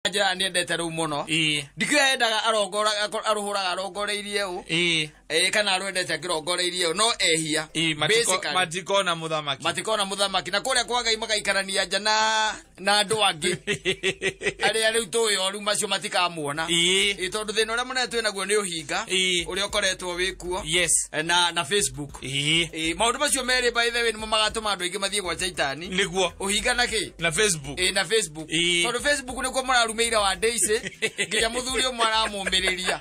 Njĩra nĩendete rĩu mũno. Ĩĩ. Ndikĩũĩ endaga arũhũraga arongoreirie ũ. Ĩĩ. Ĩĩ, kana arwendete akĩrongoreirie ũ, no ehia. Ĩĩ, Basically. Matikona mũthamaki. Matikona mũthamaki na kũrĩa kwa Ngai magaikarania nja na andũ angĩ arĩa rĩu tũĩ oru macio matikamuona. Ĩĩ. Ĩĩ, tondũ thĩna ũrĩa mũnene twĩ naguo nĩ ũhinga Ĩĩ. ũrĩa ũkoretwo wĩkuo. Yes. Na Facebook. Ĩĩ. Ĩĩ, maũndũ macio merĩ, by the way, nĩmo magatũma andũ aingĩ mathiĩ gwa Shaitani. Nĩguo. Ũhinga na kĩ? Na Facebook. Ĩĩ, na Facebook. Ĩĩ. Tondũ Facebook nĩkuo mũrarumĩire wa Daisy nginya mũthuri ũmwe aramũmĩrĩria.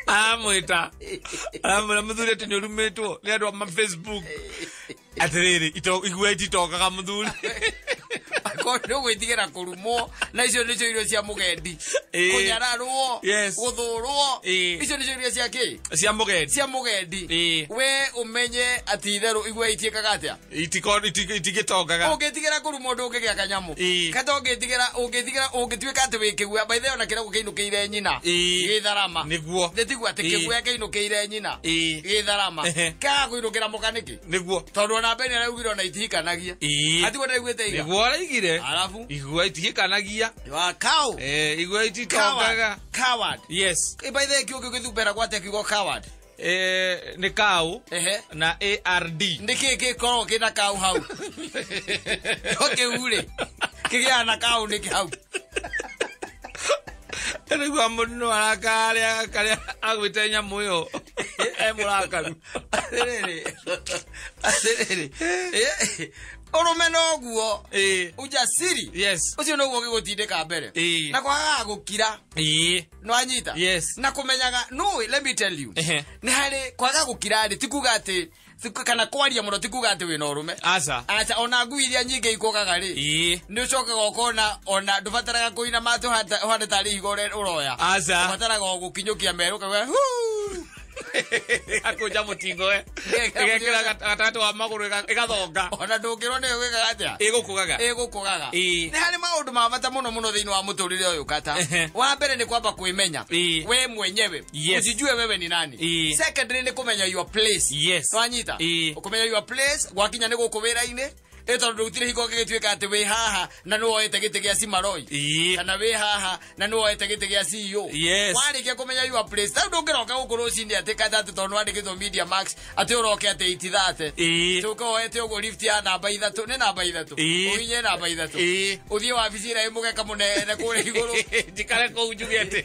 Aramwĩta, aramwĩra mũthuri atĩ nĩ ũrumĩtwo nĩ andũ a ma Facebook, atĩrĩrĩ, igua ititokaga mũthuri. Akorwo nĩ ũgwĩtigĩra kũrumwo, na icio nĩcio irio cia mũgendi. Ĩĩ. Kũnyararwo, Yes. gũthũrwo. Ĩĩ. Icio nĩcio irio cia kĩ? Cia mũgendi. Cia mũgendi. Ĩĩ. We ũmenye atĩ itherũ igua itiĩkaga atĩa? Itigĩtongaga. Ũngĩtigĩra kũrumwo ndũngĩgĩa kanyamũ. Ĩĩ. Kata ũngĩtigĩra ũngĩtuĩka atĩ wĩ kĩguoya, by the way, ona kĩrago kĩinũkĩire nyina Ĩĩ. gĩtharama. Nĩguo. Nĩtiguo atĩ Ĩĩ. kĩguoya kĩinũkĩire nyina Ĩĩ. gĩtharama. Ehe. Kĩaga kũinũkĩra mũka nĩkĩ? Nĩguo. Tondũ ona mbere nĩaraugire ona itihikanagia. Ĩĩ. Atiguo ndaiguĩte iga. Nĩguo araigire. Arabu Igua itigĩkanagia. wa cow. Eh, igua ititongaga. Coward. Coward. Yes. By the way, kiugo gĩthumbĩra gwate kiugo coward. Eh, nĩ cow. Ehe. Na ard. Nĩkĩ gĩkoragwo kĩna cow hau? No kĩu rĩ, kĩgĩaga na cow nĩkĩ hau? Nĩguo mũndũ no arakarĩa karĩa agwĩte nyamũ ĩyo e mũrakaru. Atĩrĩrĩ, atĩrĩrĩ, ũrũme noguo. Ĩĩ. Ujasiri Yes. ũcio noguo gĩgũtindĩka mbere. Ĩĩ. Na kwagaga gũkira. Ĩĩ. Nĩwanyita? Yes. Na kũmenyaga no, let me tell you, Ehe. nĩ harĩ kwaga gũkira rĩ, ti kuga atĩ kana kwaria mũno ti kuga atĩ wĩna ũrũme. Aca. Aca, ona ngui iria nyingĩ ikũgaga rĩ, Ĩĩ. nĩ ũcokaga ũkona ona ndũbataraga kũina matũ ũhane tarĩ ihiga ũroya. Aca. Ũbataraga o gũkinyũkia meru ũkauga "Huu." Akũnja mũtingo we ĩgekĩra gatagatĩ wa magũrũ ĩgathonga. Ona ndũngĩrwo nĩyo gwĩkaga atĩa? Ĩgũkũgaga. Ĩgũkũgaga. Ĩĩ. Nĩ harĩ maũndũ ma bata mũno mũno thĩinĩ wa mũtũrĩre ũyũ kata. Ehe. Wa mbere nĩ kwamba kwĩmenya Ĩĩ. we mwenyewe. Yes. Ujijue wewe ni nani. Ĩĩ. Secondly nĩ kũmenya your place. Yes. Nwanyita? Ĩĩ. Kũmenya your place gwakinya nĩ gũkũ wĩra-inĩ, ĩ tondũ gũtirĩ hingo gĩgĩtuĩka atĩ wĩ haha na nĩ woete gĩtĩ gĩa Cimaroi, Ĩĩ. kana wĩ haha na nĩ woete gĩtĩ gĩa CEO. Yes. Warĩkia kũmenya your place, tarĩu ndũngĩroka gũkũ rũcinĩ atĩ kata atĩ tondũ nĩwandĩkĩtwo Media Max atĩ ũroke atĩ 8:30, Ĩĩ. tũke woete ũguo lift ya namba 3, nĩ namba 3, Ĩĩ. ũhinye namba 3, Ĩĩ. ũthiĩ wabici ĩrĩa ĩ mũgeka mũnene kũrĩa igũrũ, Njikare kũu njuge atĩ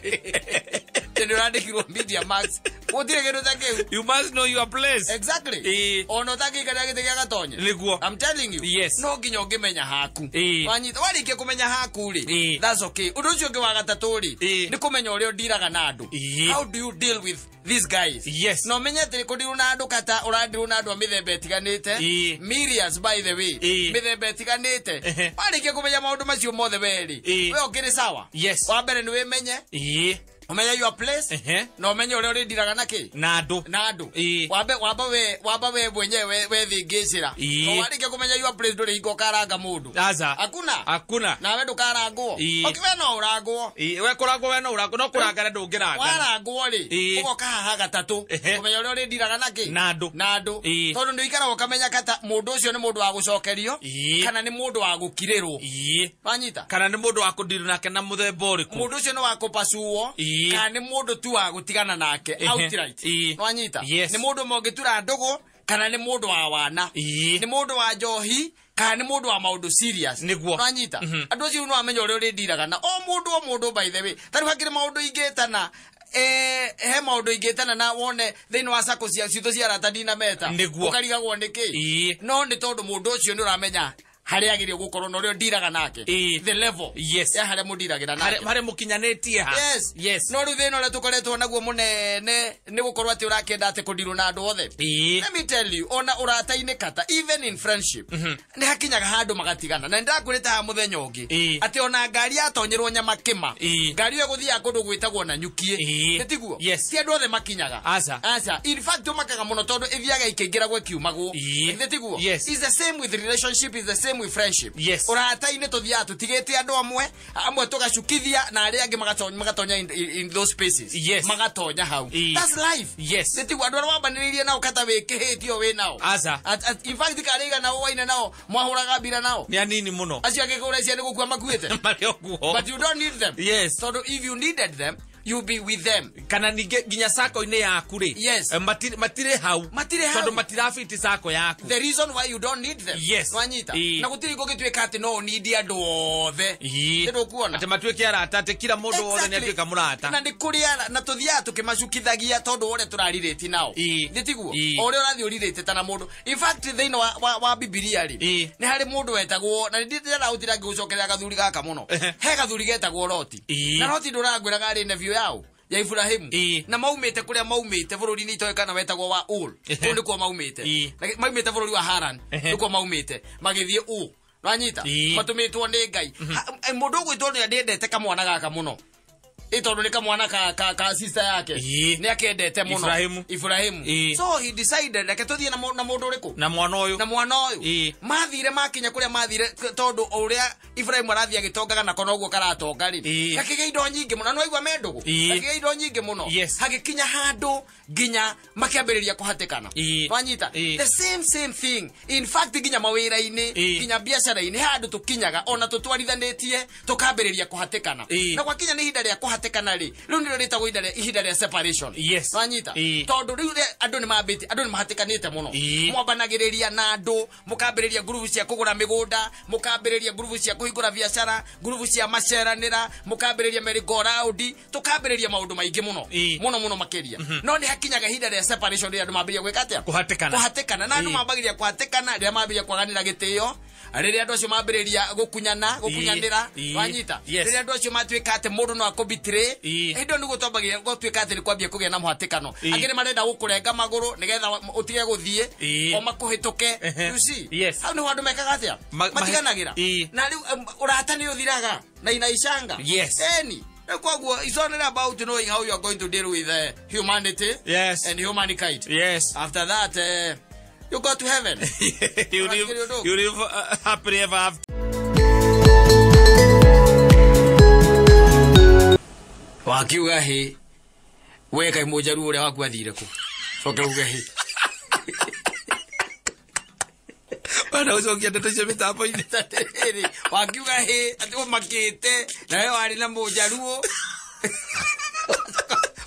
atĩ nĩ ũrandĩkirwo Media Max. Gũtirĩ kĩndũ ta kĩu. You must know your place. Exactly. Ĩĩ. Ona ũtangĩikarĩra gĩtĩ gĩa gatonye. Nĩguo. I'm telling you. Yes. No nginya ũngĩmenya haku. Ĩĩ. Wanyita, warĩkia kũmenya haku rĩ, Ĩĩ. that's okay. Ũndũ ũcio ũngĩ wa gatatũ rĩ, Ĩĩ. nĩ kũmenya ũrĩa ũndiraga na andũ. Ĩĩ. How do you deal with these guys? Yes. Na ũmenye atĩ kũndirwo na andũ kata ũrandirwo na andũ a mĩthemba ĩtiganĩte. Ĩĩ. Millions, by the way. Ĩĩ. Mĩthemba ĩtiganĩte. Ehe. Warĩkia kũmenya maũndũ macio mothe we rĩ, Ĩĩ. we ũkĩrĩ sawa. Yes. Wa mbere nĩ wĩmenye, Ĩĩ. ũmenye your place, Ehe. na ũmenye ũrĩa ũrĩndiraga na kĩ? Na andũ. Na andũ. Ĩĩ. Wambe wamba we wamba we mwenyewe wethingĩcĩra. Ĩĩ. Warĩkia kũmenya your place, ndũrĩ hingo ũkaranga mũndũ. Aca. Hakuna. Hakuna. Nawe ndũkarangwo. Ĩĩ. Okay, we no ũrangwo. Ĩĩ, we kũrangwo, we no ũrangwo, no kũrangana ndũngĩrangana. Warangwo rĩ, Ĩĩ. ũgoka haha gatatũ, Ehe. kũmenya ũrĩa ũrĩndiraga na kĩ? Na andũ. Na andũ. Ĩĩ. Tondũ nĩ ũikaraga ũkamenya kata mũndũ ũcio nĩ mũndũ wa gũcokerio Ĩĩ. kana nĩ mũndũ wa gũkirĩrwo. Ĩĩ. Wanyita? Kana nĩ mũndũ wa kũndiru nake na mũthemba ũrĩkũ. Mũndũ ũcio nĩ wa kũpacuo Ĩĩ. kana nĩ mũndũ tu wa gũtigana nake Ehe. outright. Ĩĩ. Nwanyita? Yes. Nĩ mũndũ mũngĩtura ndũgũ kana nĩ mũndũ wa wana? Ĩĩ. Nĩ mũndũ wa njohi kana nĩ mũndũ wa maũndũ serious? Nĩguo. Nwanyita? Andũ acio no amenya ũrĩa ũrĩndiraga na o mũndũ o mũndũ. By the way, tarĩu hakĩrĩ maũndũ ingĩtana, he maũndũ ingĩtana na wone thĩinĩ wa sako cia citũ cia arata ndinameta. Nĩguo. Ũkarigagwo nĩkĩ. Ĩĩ. No nĩ tondũ mũndũ ũcio nĩ ũramenya harĩa agĩrĩire gũkorwo na ũrĩa ũndiraga nake. Ĩĩ. The level Yes. ya harĩa mũndiragĩra nake. Harĩa mũkinyanĩtie ha. Yes. Yes. No rĩu thĩna ũrĩa tũkoretwo naguo mũnene nĩ gũkorwo atĩ ũrakĩenda atĩ kũndirwo na andũ othe. Ĩĩ. Let me tell you, ona ũrata-inĩ kata, even in friendship, nĩ hakinyaga handũ magatigana, na nĩndakwĩrĩte haha mũthenya ũngĩ Ĩĩ. atĩ ona ngari yatonyerwo nyama kĩma, Ĩĩ. ngari ĩyo ĩgũthiaga kũndũ gwĩtagwo na nyukie. Ĩĩ. Nĩ tiguo? Yes. Ti andũ othe makinyaga. Aca. Aca, in fact ũmakaga mũno tondũ ĩthiaga ĩkĩingĩragwo ĩkiumagwo. Ĩĩ. Nĩ tiguo? Yes. It's the same with relationship, it's the same. same with friendship. Yes. Ũrata-inĩ tũthiaga tũtigĩte andũ amwe tũgacukithia na arĩa angĩ magatonya in those spaces. Yes. Magatonya hau. Ii. That's life. Yes. Nĩtiguo andũ arĩa wambanĩrĩirie nao kata wĩkĩhĩtio wĩ nao. Aca. In fact karĩiga nao waine nao mwahũraga mbira nao. Nĩ anini mũno. Acio angĩ kũrĩa cia nĩ gũkua makuĩte. Marĩ o kuo. But you don't need them. Yes. Tondũ if you needed them, you'll be with them. Kana ningĩ nginya sako-inĩ yaku rĩ. Yes. Matirĩ hau. Matirĩ hau. Tondũ matirabiti sako yaku. The reason why you don't need them. Yes. Nwanyita. Ii. Na gũtirĩ gũgĩtuĩka atĩ no ũnindi andũ othe. Ii. Nĩ ndũkuona. Atĩ matuĩke arata atĩ kila mũndũ wothe nĩ atuĩka mũrata. Na nĩ kũrĩ na tũthiaga tũkĩmacukithagia tondũ ũrĩa tũrarirĩti nao. Ii. Nĩ tiguo? Ii. O ũrĩa ũrathiĩ ũrirĩte ta na mũndũ. In fact thĩinĩ wa Bibilia rĩ, Ii. nĩ harĩ mũndũ wetagwo na nĩ ndĩrenda gũtinda ngĩgũcokerera gathuri gaka mũno. He gathuri getagwo Loti. Ii. Na Loti ndũrangwĩraga arĩ nephew yao ya Ibrahimu. Ii. Na maumĩte kũrĩa maumĩte bũrũri-inĩ itoĩ kana wetagwo wa Ur. Kũu nĩkuo maumĩte. Ii. Na maumĩte bũrũri wa Haran. Nĩkuo maumĩte. Magĩthiĩ Ur. Nwanyita? Ii. Matũmĩtwo nĩ Ngai. Mũndũ ũgwĩtwo nĩ ndĩendete kamwana gaka mũno. Tondũ nĩ kamwana ka sister yake. Ii. Nĩ akendete mũno. Ibrahimu. Ibrahimu. Ii. So he decided reke tũthiĩ na mũndũ ũrĩkũ? Na mwana ũyũ. Na mwana ũyũ. Ii. Mathire makinya kũrĩa mathire tondũ ũrĩa Ibrahimu arathiĩ agĩtongaga nako noguo karatonga rĩ. Ii. Gakĩgĩa indo nyingĩ mũno. Na nĩwaigua me ndũgũ. Ii. Gakĩgĩa indo nyingĩ mũno. Yes. Hagĩkinya handũ nginya makĩambĩrĩria kũhatĩkana. Ii. Wanyita? Ii. The same thing. In fact nginya mawĩra-inĩ, Ii. nginya biacara-inĩ handũ tũkinyaga ona tũtwarithanĩtie tũkambĩrĩria kũhatĩkana. Ii. Na gwakinya nĩ ihinda rĩa kũhatĩkana rĩ, rĩu nĩrĩo rĩtagwo ihinda rĩa separation. Yes. Wanyita? Ii. Tondũ rĩu andũ nĩ mambĩtie, andũ nĩ mahatĩkanĩte mũno. Ii. Mwambanagĩrĩria na andũ, mũkambĩrĩria ngurubu cia kũgũra mĩgũnda, mũkambĩrĩria ngurubu cia kũhingũra biacara, ngurubu cia maceranĩra, mũkambĩrĩria merry-go-round, tũkambĩrĩria maũndũ maingĩ mũno. Ii. Mũno mũno makĩria. No nĩ hakinyaga ihinda rĩa separation rĩrĩa andũ mambĩrĩria gwĩka atĩa? Kũhatĩkana. Kũhatĩkana. Na andũ Ii. mambagĩrĩria kũhatĩkana rĩrĩa mambĩrĩria kwaganĩra gĩtĩo, rĩrĩa andũ acio mambĩrĩria gũkunyana, gũkunyanĩra, Ii. wanyita? Yes. Rĩrĩa andũ acio matuĩka atĩ mũndũ no akũbitray, Ii. hĩndĩ ĩyo nĩguo twambagĩrĩria gũtuĩka atĩ nĩ kwambia kũgĩa na mũhatĩkano. Ii. Angĩ nĩ marenda gũkũrenga magũrũ nĩgetha ũtige gũthiĩ, Ii. o makũhĩtũke. Ehe. You see? Yes. Hau nĩho andũ mekaga atĩa? Matiganagĩra. Ii. Na rĩu ũrata nĩ ũthiraga na inaicanga. Yes. Eni. Rĩu koguo it's only about knowing how you are going to deal with humanity. Yes. And humankind. Yes. After that, you go to heaven. You live happily ever after. Wakiuga hĩ, we kaĩ mũnjaruo ũrĩa waku athire kũ? Coke uge hĩ. Wenda gũcokia ndeto icio mĩtambo-inĩ. Atĩrĩrĩ, wakiuga hĩ, atĩ ũmakĩte, na we warĩ na mũnjaruo.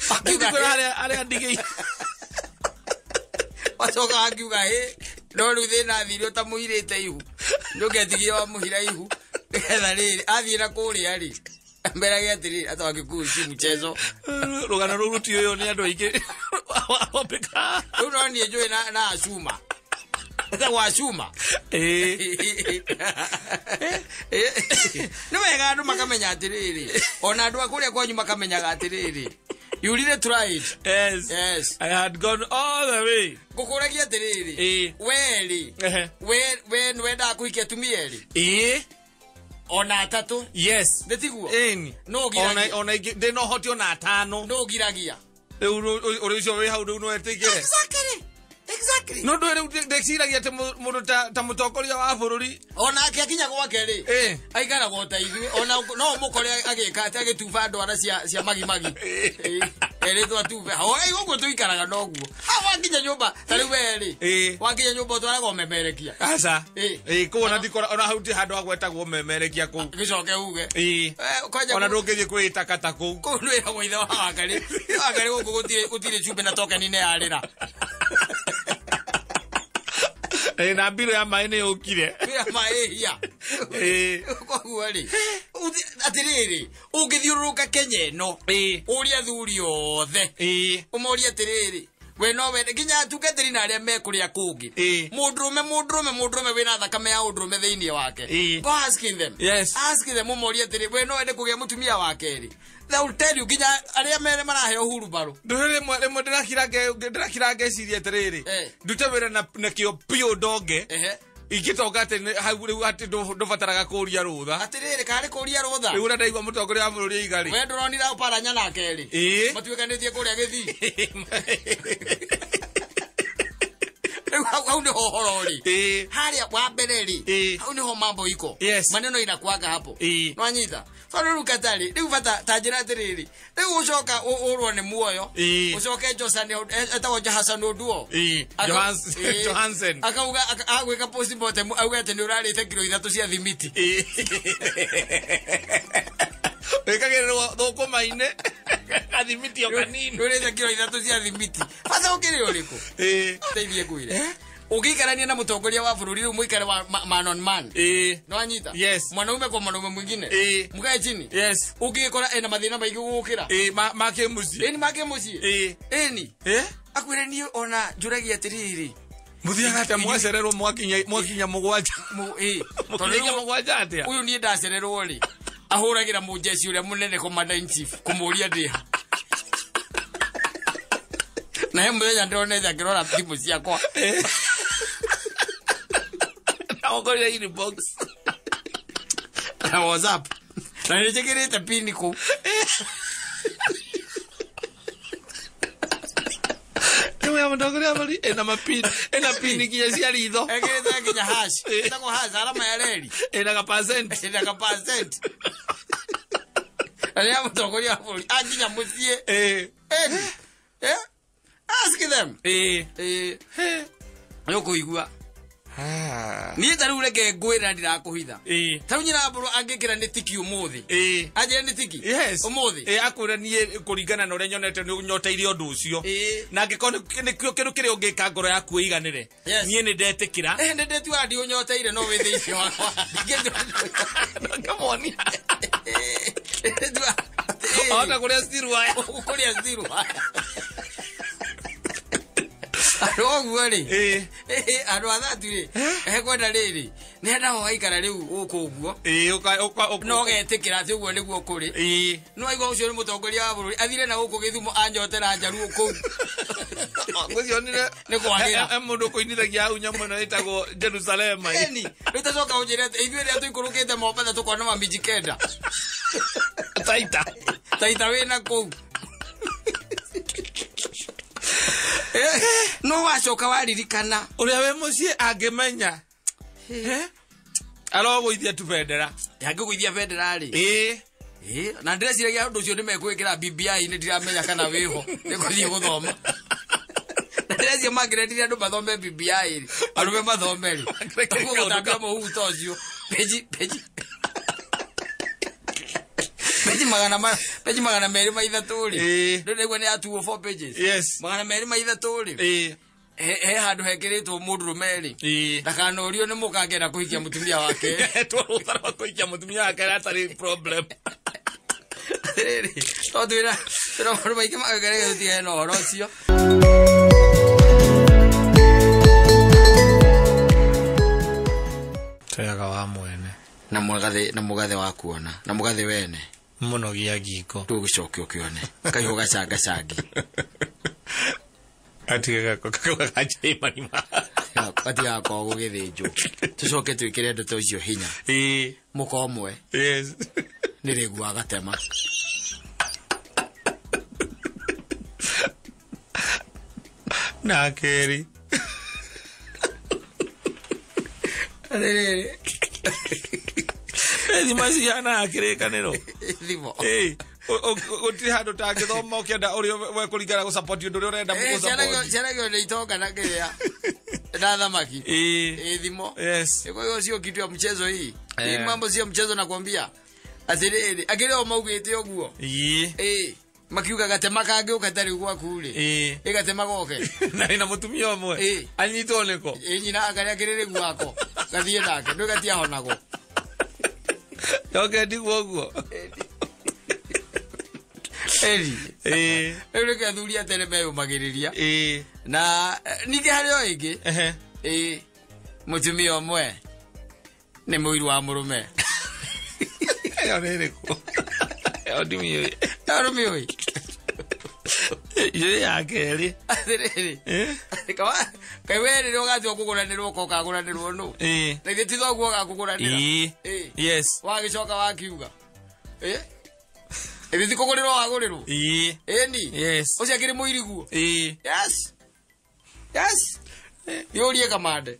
Wakiuga Ndikũra hĩ. harĩa ndigĩire. Wacoka wakiuga hĩ, no rĩu thĩna athire ũtamũhirĩte ihu. Ndũngĩatigie wamũhira ihu. Nĩgetha rĩrĩ, athiĩ na kũrĩa rĩ, mberage atĩrĩrĩ, hata Wakikuyu si mchezo. Rũgano rũu rũtiũywo nĩ andũ aingĩ. Wambĩka. Rĩu no niĩ njũĩ na Ashuma. Etagwo Ashuma. Ĩĩ. Nĩ wega andũ makamenya atĩrĩrĩ, ona andũ a kũrĩa kwanyu makamenyaga atĩrĩrĩ, you really tried. Yes. Yes. I had gone all the way. Ngũkũragia atĩrĩrĩ, Ĩĩ. we rĩ, Ehe. we nĩwendaga kũhikia atumia erĩ? Ĩĩ. Ona atatũ? Yes. Nĩ tiguo? Ĩni. Nũ ũgiragia? Ona ingĩ ndĩ na ũhoti ona atano. Nũ ũgiragia? Rĩu ũrĩ ũcio wĩ hau rĩu no etĩkĩre. Exactly. Exactly. No ndũĩ rĩu ndĩciragia atĩ mũndũ ta mũtongoria wa bũrũri. Ona akinya gwake rĩ, Ĩĩ. aikaraga o ta ithuĩ, ona no ũmũkore agĩka atĩ agĩtuba ndwara cia magimagi. Ĩĩ. Erĩtwo atube. Hoi ũguo tũikaraga noguo. Ha wakinya nyũmba ta rĩu we rĩ. Ĩĩ. Wakinya nyũmba ũtwaraga ũmemerekia. Aca. Ĩĩ. Ĩĩ, kũu ona ndikora ona hau ti handũ hagwetagwo memerekia kũu. Gĩcoke uge. Ĩĩ. Kwanja Ona ndũngĩthiĩ kwĩtakata kũu. kũu nĩwĩragwo ithe wa Wangarĩ. Wangarĩ gũkũ gũtirĩ cumbĩ na tokeni nĩ yarĩra. Ĩĩ, na mbirũ ya maĩ nĩ yũkire. Mbirũ ya maĩ ĩhia. Ĩĩ. Koguo rĩ, atĩrĩrĩ, ũngĩthiũrũrũka Kenya ĩno, Ĩĩ. ũrie athuri othe. Ĩĩ. Ũmorie atĩrĩrĩ, we no wende nginya atungatĩri na arĩa me kũrĩa kũngĩ. Ĩĩ. Mũndũrũme wĩna thakame ya ũndũrũme thĩinĩ wake. Ĩĩ. Go asking them. Yes. Ask them ũmorie atĩrĩ, we no wende kũgĩa mũtumia wa kerĩ. They will tell you nginya arĩa mere maraheo hurumbarũ. Ndũrĩ rĩmwe ndĩrakira ngeciria atĩrĩrĩ, Eh. ndute wĩra na kĩo biũ ndonge. Ehe. Ingĩtonga atĩ hau rĩu atĩ ndũbataraga kũria rũtha. Atĩrĩrĩ, karĩ kũria rũtha. Rĩu ũrĩa ndaigua mũtongoria wa bũrũri aiga rĩ. We ndũronire Oparanya nake rĩ. Ĩĩ. Matuĩkanĩtie kũrĩa Gĩthii. Hau nĩho ũhoro ũrĩ. Ĩĩ. Harĩa wa mbere rĩ, Ĩĩ. hau nĩho mambo iko. Yes. Maneno inakuaga hapo. Ĩĩ. Nwanyita. Tondũ rĩu katarĩ, rĩu bata ta njĩra atĩrĩrĩ, rĩu ũcoka ũrwo nĩ muoyo, Ĩĩ. ũcoke Johnson etagwo Johnson Oduo. Ĩĩ. Johansen. Akauga agwĩka postmortem auge atĩ nĩ ũrarĩte kiro 3 cia thimiti. Ĩĩ. Wĩkagĩrĩrwo thũkũma-inĩ gathimiti o kanini. Nĩ ũrĩte kiro 3 cia thimiti. Bata ũkĩrĩ ũrĩkũ? Ĩĩ. Teithie ngwĩre. Ũngĩikarania na mũtongoria wa bũrũri rĩu mũikare wa man on man. Ĩĩ. Nwanyita. Yes. Mwanaume kwa mwanaume mwingine. Ĩĩ. Mkae chini. Yes. Ũngĩgĩkora ena mathĩna maingĩ gũgũkĩra. Ĩĩ, ma kĩmũciĩ. Ĩni make mũciĩ. Ĩĩ. Ĩni. Ĩĩ. Akwĩre niĩ ona njũragia atĩrĩrĩ. Mũthiaga atĩa mwacererwo mwakinya mũgwanja? Ĩĩ. Tondũ Mũkinyagia rĩu mũgwanja atĩa? ũyũ niĩ ndacererwo rĩ, ahũragĩra mũjeshi ũrĩa mũnene commander in chief kũmũria ndĩ ha. Na he mũthenya ndĩronete akĩrora thimũ ciakwa. Na ũkorire inbox. Na WhatsApp. Na nĩ njĩkĩrĩte pini kũu. Nĩwe ya mũtongoria wa bũrũri ĩna mapini, ĩna pini nginya cia ritho. Ekĩrĩte nginya hash. Ĩtagwo hash alama ya reri. Ĩna ga percent. Ĩna ga percent. Na nĩ ya mũtongoria wa bũrũri akinya mũciĩ. Ĩĩ. Ĩni. Ask them. Ĩĩ. Ĩĩ. Nĩ ũkũigua. Niĩ ta rĩu reke ngwĩra ndirakũhitha. Ĩĩ. Ta rĩu nyina mbũrũ angĩkĩra nĩ tiki ũmũthĩ. Ĩĩ. Anjĩre nĩ tiki? Yes. Ũmũthĩ? Ĩĩ, akwĩra niĩ kũringana na ũrĩa nyonete nĩ nyoteire ũndũ ũcio. Ĩĩ. Na angĩkorwo nĩkĩo kĩndũ kĩrĩa ũngĩka ngoro yaku ĩiganĩre. Yes. Niĩ nĩ ndetĩkĩra. Nĩ ndetua ndiũnyoteire no wĩ thĩinĩ wakwa. Ndũngĩmuonia. Ndetua. Ona kũrĩa steel wire. Kũrĩa steel wire. Andũ ũguo rĩ. Ĩĩ. Andũ a thatu rĩ, ekwenda rĩrĩ, nĩ endaga ũgaikara rĩu gũkũ ũguo. Ĩĩ, ũka No ũgetĩkĩra atĩ ũguo nĩguo kũrĩ. Ĩĩ. No waigua ũcio nĩ mũtongoria wa bũrũri, athire na gũkũ Gĩthumo anyotera njaruo kũu. Ngũcionire Nĩ kwagĩra. He mũndũ ũkũinithagia hau nyamũ ĩno ĩtagwo Jerusalem. Ĩni, rĩu tacoka ũnjĩre atĩ ithuĩ rĩrĩa tũikũrũkĩte Mombatha tũkona mamiji 9. Taita. Taita wĩna kũu. No wacoka waririkana ũrĩa wĩ mũciĩ angĩmenya. Arogũithia tu bendera. Angĩgũithia bendera rĩ. Ĩĩ. Ĩĩ, na ndĩreciragia ũndũ ũcio nĩmegwĩkĩra BBI nĩ ndiramenya kana wĩho nĩ kũthiĩ gũthoma. Na ndĩreciria mangĩrendire andũ mathome BBI rĩ, arũme mathome rĩ. Gũtambia mũhuto ũcio. Peji, peji. Peji magana peji 203 rĩ. Ĩĩ. Ndĩraigua nĩ ya 204 pages. Yes. 203 rĩ. Ĩĩ. He handũ hekĩrĩtwo mũndũrũme rĩ. Ĩĩ. Ndakanorio nĩ mũka angĩenda kũhikia mũtumia wake. Etwo rũtha rwa kũhikia mũtumia wake atarĩ problem. Atĩrĩrĩ, to twĩra maũndũ maingĩ magĩrĩire tũtigane na ũhoro ũcio. Tweaga wa mwene. Na mũgathĩ, na mũgathĩ wa kuona, na mũgathĩ wene. Mũnogia ngingo. Tũgũcokia ũkĩone. Kaihũ gacangacangi. Atigaga gakajai marima. Gatigaga korwo gũgĩthĩnjwo. Tũcoke twĩkĩre ndeto icio hinya. Ĩĩ. Mũka ũmwe. Yes. Nĩ rĩgu wa gatema. Na kerĩ. Atĩrĩrĩ. Thimũ cihana kĩrĩkanĩro. Thimũ. Ĩĩ. Gũtirĩ handũ ũtangĩthoma ũkĩenda ũrĩa we kũringana gũ-support ũndũ ũrĩa ũrenda gũ-support. Ciaragio nĩ itonga na kĩrĩa. Na thamaki. Ĩĩ. Ĩĩ, thimũ. Yes. Kwa hiyo sio kitu ya mchezo hii. Hii mambo sio mchezo nakwambia. Atĩrĩrĩ, akĩrĩ o maugĩte ũguo. Ĩĩ. Ĩĩ. Makiuga gatema kangĩũka tarĩ gwaku rĩ. Ĩĩ. Ĩ gatema goke. Na ĩna mũtumia ũmwe. Ĩĩ. Anyitwo nĩko. Ĩĩ, nyina akarĩa kĩrĩrĩ gwako. Gathiĩ nake, ndũĩ gatiahonagwo. Njoke ndigwo ũguo. Eri. Ĩĩ. Rĩu nĩkĩo athuri a tene meyũmagĩrĩria. Ĩĩ. Na ningĩ harĩ o ĩngĩ. Ehe. Ĩĩ. Mũtumia ũmwe nĩ mũiru wa mũrũme. Ĩyo nĩ ĩrĩkũ? Ĩyo ndimĩũĩ. Ĩyo ndũmĩũĩ? Ĩyo ya kerĩ. Atĩrĩrĩ. Ĩĩ. Kaĩ we rĩrĩa ũgatua kũgũranĩrwo ũka ũkagũranĩrwo nũ? Ĩĩ. Na ithe ti thoguo ũgakũgũranĩra? Ĩĩ. Ĩĩ. Yes. Wagĩcoka wakiuga. Ĩĩ. Ithe ti kũgũrĩrwo wagũrĩrwo? Ĩĩ. Ĩni. Yes. Ũcio akĩrĩ mũiriguo? Ĩĩ. Yes. Yes. Yũrie kamande.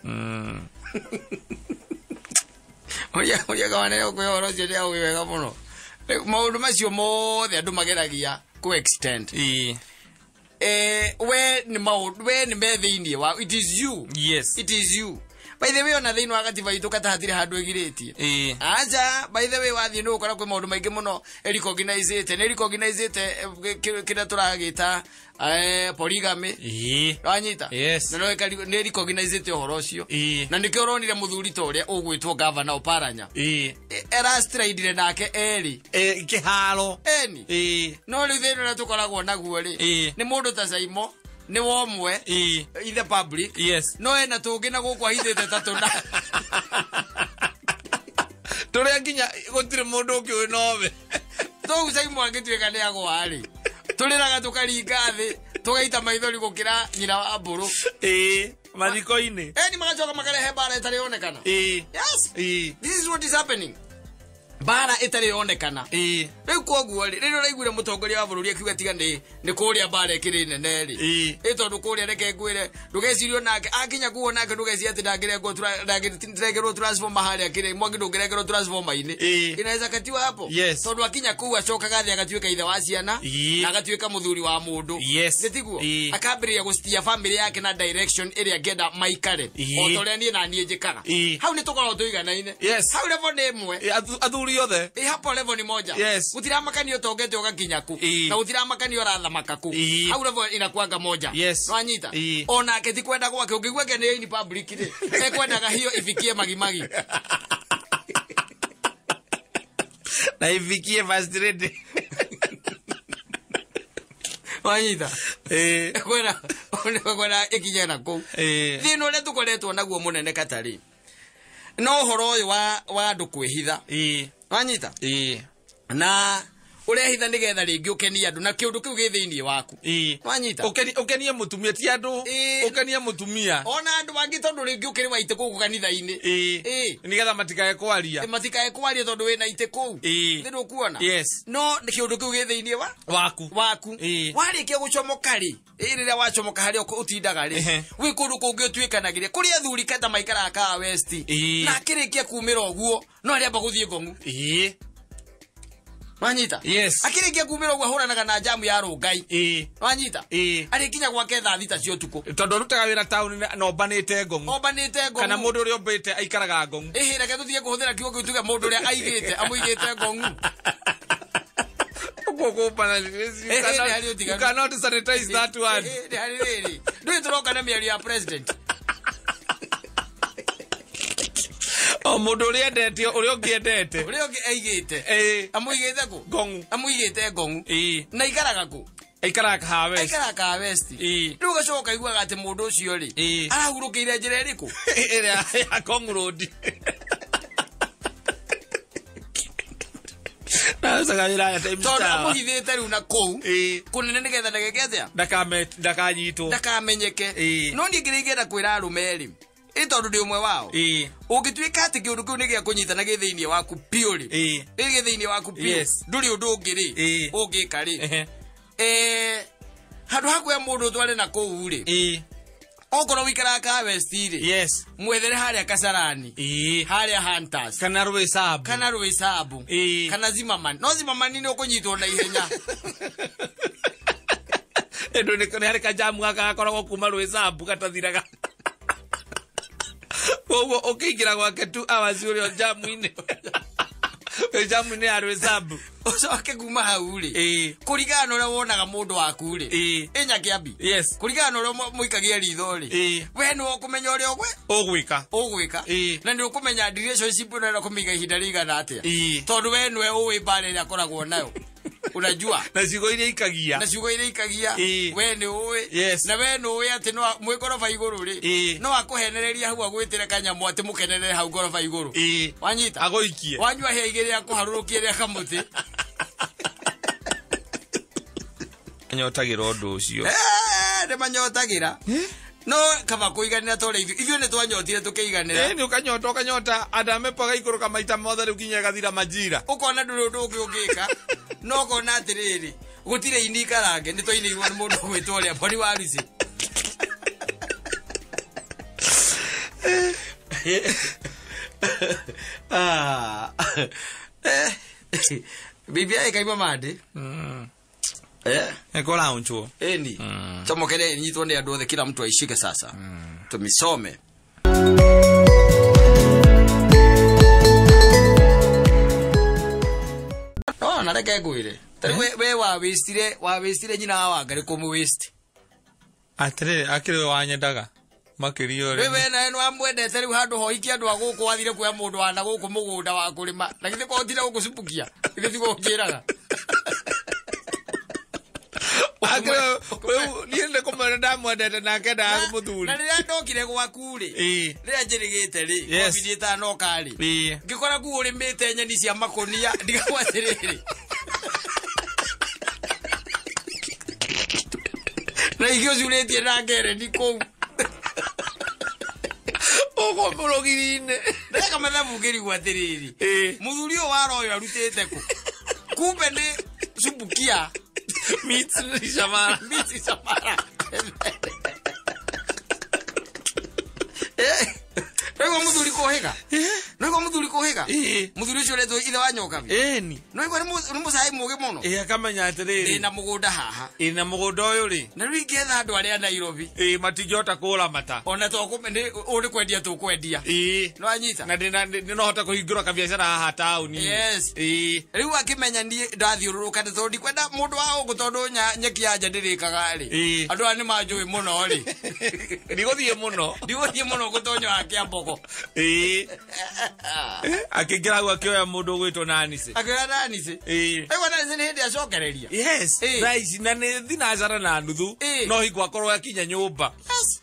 Ũria kamande ũkwĩ ũhoro ũcio nĩ aũĩ wega mũno. Maũndũ macio mothe andũ mageragia ku extend. We nĩ maũndũ we nĩ me thĩinĩ wa it is you. Yes. It is you. By the way ona thĩinĩ wa gatiba itũ kata hatirĩ handũ ĩgirĩtie. Aja by the way wathiĩ nĩ ũgũkora kwĩ maũndũ maingĩ mũno ĩrecognizĩte nĩ recognizĩte kĩrĩa tũragĩta polygamy. Wanyita? Yes. Na nĩ recognizĩte ũhoro ũcio. Na nĩkĩo ũronire mũthuri ta ũrĩa ũgwĩtwo governor Oparanya. Erastraidire nake erĩ. Kĩharo. Eni. No rĩu thĩna ũrĩa tũkoragwo naguo rĩ nĩ mũndũ ta Saimo nĩ womwe in the public. Yes. No ena tũngĩ na gũkũ ahithĩte ta tũna. Tũrĩa nginya gũtirĩ mũndũ ũngĩ nowe. Tũu Saimo angĩtuĩka nĩ agwa rĩ tũrĩraga tũkaringa thĩ tũgaita maithori gũkĩra nyina wa mbũrũ. Mathiko-inĩ. Eni magacoka makarehe mbara ĩtarĩ yonekana. Yes. This is what is happening. Mbara ĩtarĩ yonekana. Rĩu koguo rĩ rĩrĩa ũraiguire mũtongoria wa bũrũri akiuga tiga nĩ kũrĩa mbara ĩkĩrĩ nene rĩ ĩ tondũ kũrĩa reke ngwĩre ndũgecirio nake akinya kuo nake ndũgecirie atĩ ndangĩrengerwo transformer harĩa kĩrĩ mwaki ndũngĩrengerwo transformer-inĩ inaweza katiwa hapo. Yes. Tondũ akinya kũu acokaga thĩ agatuĩka ithe wa ciana na agatuĩka mũthuri wa mũndũ. Yes. Nĩ tiguo akambĩrĩria gũcitia family yake na direction ĩrĩa angĩenda maikare o ta ũrĩa niĩ na niĩ njĩkaga. Hau nĩ tũkoragwo tũiganaine. Yes. Hau level nĩ ĩmwe. Athuri othe hapo level ni moja. Yes. Gũtiramakania ũtongete ũgakinya ku na gũtiramakania ũrathamaka ku. Hau level inakuanga moja. Yes. Nwanyita? Onake ti kwenda gwake ũngĩigua ke nĩ in public rĩ ekwendaga hiyo ifikie magimagi na ifikie first lady. Wanyita? Kwenda ikinye na kũu. Thĩna ũrĩa tũkoretwo naguo mũnene katarĩ no ũhoro ũyũ wa andũ kwĩhitha. Wanyita? Na ũrehitha nĩgetha rĩngĩ ũkenie andũ na kĩũndũ kĩu gĩ thĩinĩ waku. Wanyita? Ũkenie mũtumia ti andũ. Ũkenie mũtumia. Ona andũ angĩ tondũ rĩngĩ ũkĩrĩ wa itĩ kũu kanitha-inĩ. Nĩgetha matikae kwaria. Matikae kwaria tondũ wĩna itĩ kũu. Nĩ ndũkuona? Yes. No kĩũndũ kĩu gĩ thĩinĩ wa waku. Warĩkia gũcomoka rĩ rĩrĩa wacomoka harĩa ũtindaga rĩ wĩ kũndũ kũngĩ ũtuĩkanagĩria kũrĩ athuri kata maikaraga Kahawa West na akĩrĩkia kumĩra ũguo no arĩamba gũthiĩ Ngong'u. Wanyita? Yes. Akĩrĩkia kumĩra ũguo ahũranaga na jamu ya Rũngai. Wanyita? Arĩkinya gwake thaa 6 cia ũtukũ. Tondũ arutaga wĩra taũni na ombanĩte Ngong'u. Ombanĩte Ngong'u. Kana mũndũ ũrĩa ombĩte aikaraga Ngong'u. Reke tũtige kũhũthĩra kiugo kĩu tuge mũndũ ũrĩa aigĩte amũigĩte Ngong'u. You cannot sanitize that one. Ndũĩ tũroka na mĩario ya president. O mũndũ ũrĩa endete ũrĩa ũngĩ endete. Ũrĩa ũngĩ aigĩte. Amũigĩte kũ? Ngong'u. Amũigĩte Ngong'u. Na aikaraga kũ? Aikaraga Kahawa West. Aikaraga Kahawa West. Rĩu ũgacoka ũkaiguaga atĩ mũndũ ũcio rĩ arahurũkĩire njĩra ĩrĩkũ? Ĩrĩa ya Ngong'u Road. Tondũ amũhithĩte rĩu na kũu kũnene nĩgetha ndageke atĩa? Ndakanyitwo. Ndakamenyeke. No niĩ kĩrĩa ingĩenda kwĩra arũme rĩ ĩ tondũ ndĩ ũmwe wao ũngĩtuĩka atĩ kĩũndũ kĩu nĩ gĩa kũnyita na gĩ thĩinĩ waku biũ rĩ ĩ gĩ thĩinĩ waku biũ ndũrĩ ũndũ ũngĩ rĩ ũngĩka rĩ handũ ha kuoya mũndũ ũtware na kũu rĩ okorwo wikaraga Kahawa West rĩ yes mwethere harĩa Kasarani harĩa Hunters kana Rwĩsambu kana Rwĩsambu kana Zimmerman no Zimmerman nĩ ũkũnyitwo na ihenya ĩndũ nĩ harĩ kajamu gaka gakoragwo kuma Rwĩsambu gatathiraga koguo ũkĩingĩra gwake 2 hours ũrĩ o jamu-inĩ wĩ jamu-inĩ ya Rwĩsambu ũcoke kuma hau rĩ kũringana na ũrĩa wonaga mũndũ waku rĩ ĩ Nyakĩambi yes kũringana na ũrĩa mũikagia ritho rĩ we nĩwe ũkũmenya ũrĩa ũgwĩka na nĩ ũkũmenya relationship ĩno ĩrĩa kũmĩiga ihinda rĩigana atĩa tondũ we nĩwe ũĩ mbara ĩrĩa akoragwo nayo unajua na ciugo iria ikagia we nĩ ũĩ yes. Na we nĩ ũĩ atĩ no mwĩ ngoroba igũrũ rĩ no akũhenereria hau agwĩtĩre kanyamũ atĩ mũkenerere hau ngoroba igũrũ wanyita agũikie wanyua hĩa igĩrĩ akũharũrũkie rĩa kamũtĩ nyotagĩra ũndũ ũcio nĩ manyotagĩra no kaba kũiganĩra tondũ ithuĩ nĩ twanyotire tũkĩiganĩra nĩ ũkanyota ũkanyota adamepo agaikũrũka maita mothe rĩu nginya ĩgathira majira ũkona ndũrĩ ũndũ ũngĩ ũngĩka no ũkona atĩrĩrĩ gũtirĩ ini ikarange nĩ twainĩirwo nĩ mũndũ ũgwĩtwo ũrĩa Boni wa Rusi Ah. BBI kaima mande. Eko launchwo. Eni. Chomokere nyitwo ni andu othe kila mtu aishike sasa. Tumisome. No, na reke ngwire. We wa wastire nyina wa Wangari kũmũ waste. Atĩrĩrĩ, akĩrĩ we wanyendaga makĩria ũrĩa. We nawe nĩ wamwendete rĩu handũ hoiki andũ a gũkũ wathire kuoya mũndũ wa na gũkũ mũgũnda wa kũrĩma. Na githĩ ko ũtire gũkũcupukia. Githĩ tiguo ũnjĩraga. Akĩrĩ niĩ nĩ kũmwenda ndamwendete nake ndaga mũthuri. Na rĩrĩa ndokire gwaku rĩ, rĩrĩa njĩrĩgĩte rĩ, COVID ĩtanoka rĩ, ngĩkora kuu ũrĩmĩte nyeni cia makũnia, ndigagwo atĩrĩrĩ. Na ingĩ ũcurĩtie na ngereni kũu. Ũguo mũrũgiri-inĩ. Ndeka mathabu ngĩrigwo atĩrĩrĩ. Mũthuri ũyũ wa royo arutĩte kũ? Kumbe nĩ subukia. Meats Shamara. Meats Shamara. Nĩguo mũthuri kũhĩga. Nĩguo mũthuri kũhĩga. Mũthuri ũcio ũretwo ithe wa Nyokabi. Ĩni. Nĩguo nĩ mũcai mũgĩ mũno. Akamenya atĩrĩrĩ. Ndĩna mũgũnda haha. Ĩna mũgũnda ũyũ rĩ. Na rĩu ingĩetha andũ arĩa Nairobi. Matingĩhota kũũramata. Ona ũũ nĩ kwendia tũkwendia. Nĩwanyita? Na ndĩ no hota kũhingũra kabiacara haha taũni. Yes. Rĩu akĩmenya niĩ ndathiũrũrũka nĩ tondũ ndikwenda mũndũ wa gũkũ tondũ nyeki ya nja ndĩrĩkaga rĩ. Andũ aya nĩ manjũĩ mũno rĩ. Ndigũthiĩ mũno. Ndigũthiĩ mũno gũtonya wa Kĩambogo. Akĩingĩra hau akĩoya mũndũ ũgwĩtwo Nancy. Akĩoya Nancy? Aigua Nancy nĩ hĩndĩ acokereria. Yes. Thaa ici na nĩ thinacara na nuthu. No hingo akorwo akinya nyũmba. Yes.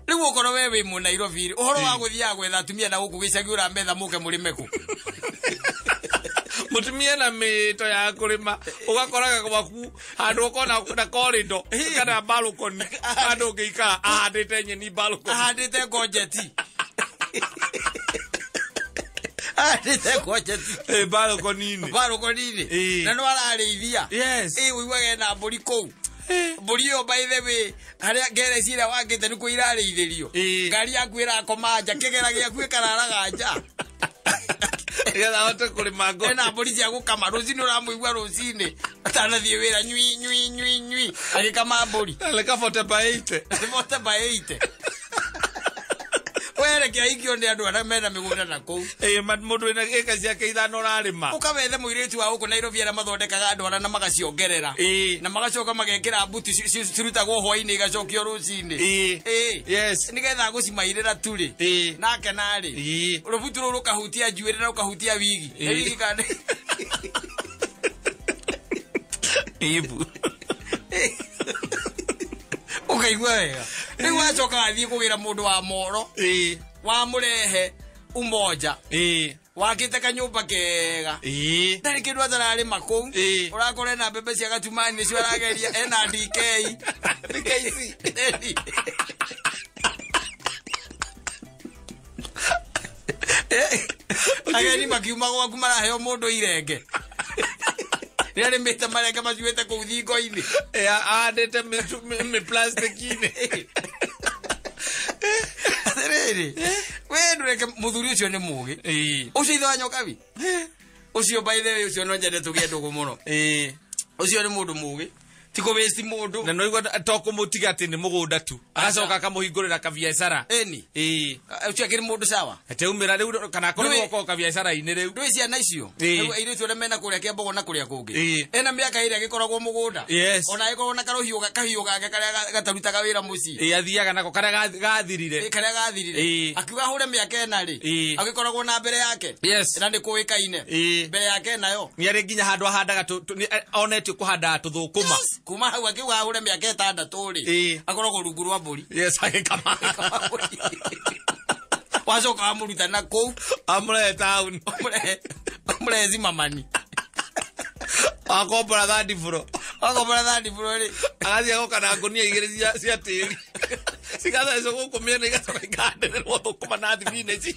Rĩu okorwo we wĩ mũ Nairobi rĩ, ũhoro wa gũthiaga gwetha atumia na gũkũ gĩcagi ũrametha mũke mũrĩme kũ? Mũtumia na mĩto ya kũrĩma ũgakoraga gwaku handũ ũkona na corridor kana balcony handũ ũngĩikara ahandĩte nyeni balcony. Ahandĩte ngojeti. Ahandĩte ngojeti. Balcony-inĩ. Balcony-inĩ. Na no ararĩithia. Yes. Ũiguaga ena mbũri kũu. Mbũri ĩyo by the way harĩa ngereci ĩrĩa wakĩte nĩkuo irarĩithĩrio. Ngari yaku ĩrakoma nja, kĩgera gĩaku ĩkararaga nja. Nĩgetha ahote kũrĩma ng'ombe. Ena mbũri cia gũkama rũcinĩ ũramũigua rũcinĩ atanathiĩ wĩra nyui nyui nyui nyui agĩkama mbũri. Nĩ 40 by 80. Nĩ 40 by 80. Werekea ikio nĩ andũ arĩa mena mĩgũnda na kũu. Mũndũ wĩna ĩka ciake ithano ũrarĩma. Ũkawethe mũirĩtu wa gũkũ Nairobi arĩa mathondekaga ndwara na magaciongerera. Na magacoka magekĩra mbuti cirutagwo hwainĩ igacokio rũcinĩ. Yes. Nĩgetha gũcimairĩra tu rĩ. Nake narĩ. Rũbutu rũu rũkahutia njuĩrĩ na rũkahutia wigi. Wigi kana. Ibu. Ũkaigua wega. Rĩu wacoka wathiĩ kũgĩra mũndũ wa moro. Wamũrehe Umoja. Wakĩte kanyũmba kega. Ndarĩ kĩndũ atararĩma kũu. Ũrakora ena mbembe cia gatumani nĩcio arageria ena DK. DKC. Ageni makiuma gwaku maraheo mũndũ irenge. Nĩ arĩmĩte marenge macuĩte kũu thingo-inĩ. Ahandĩte mĩ-plastic-inĩ. Atĩrĩrĩ, we ndũreke mũthuri ũcio nĩ mũgĩ. Ũcio ithe wa Nyokabi. Ũcio by the way ũcio no nyende tũgĩe ndũgũ mũno. Ũcio nĩ mũndũ mũgĩ. Ti kũ waste mũndũ. Na no igua to kũmũtiga atĩ nĩ mũgũnda tu. Agacoka akamũhingũrĩra kabiacara. Ĩni. Ũcio akĩrĩ mũndũ sawa. Ateumĩra rĩu kana akorwo gũkorwo kabiacara-inĩ rĩu. Ndũĩ ciana icio. Rĩu airĩtu arĩa mena kũrĩa Kĩambogo na kũrĩa kũngĩ. Ena mĩaka ĩrĩa agĩkoragwo mũgũnda. Ona agĩkorwo na karũhiũ kahiũ gake karĩa gatarutaga wĩra mũciĩ. Athiaga nako karĩa gathirire. Karĩa gathirire. Akiuga ahũre mĩaka ĩna rĩ. Agĩkoragwo na mbere yake. Na nĩ kũĩkaine. Mbere yake nayo. Nĩ arĩ nginya handũ ahandaga onetio kũhandaga tũthũkũma. Kuma hau akiuga ahũre mĩaka ĩtandatũ rĩ. Akoragwo rungu rwa mbũri. Yes, agĩkama. Wacoka wamũruta na kũu. Amũrehe taũni. Amũrehe Zimamani. Akombora third floor. Akombora third floor rĩ. Agathiĩ agoka na ngũnia igĩrĩ cia tĩri. Cigathecwo gũkũ mĩena igacoka ikahandĩrĩrwo thũkũma na thibinĩji.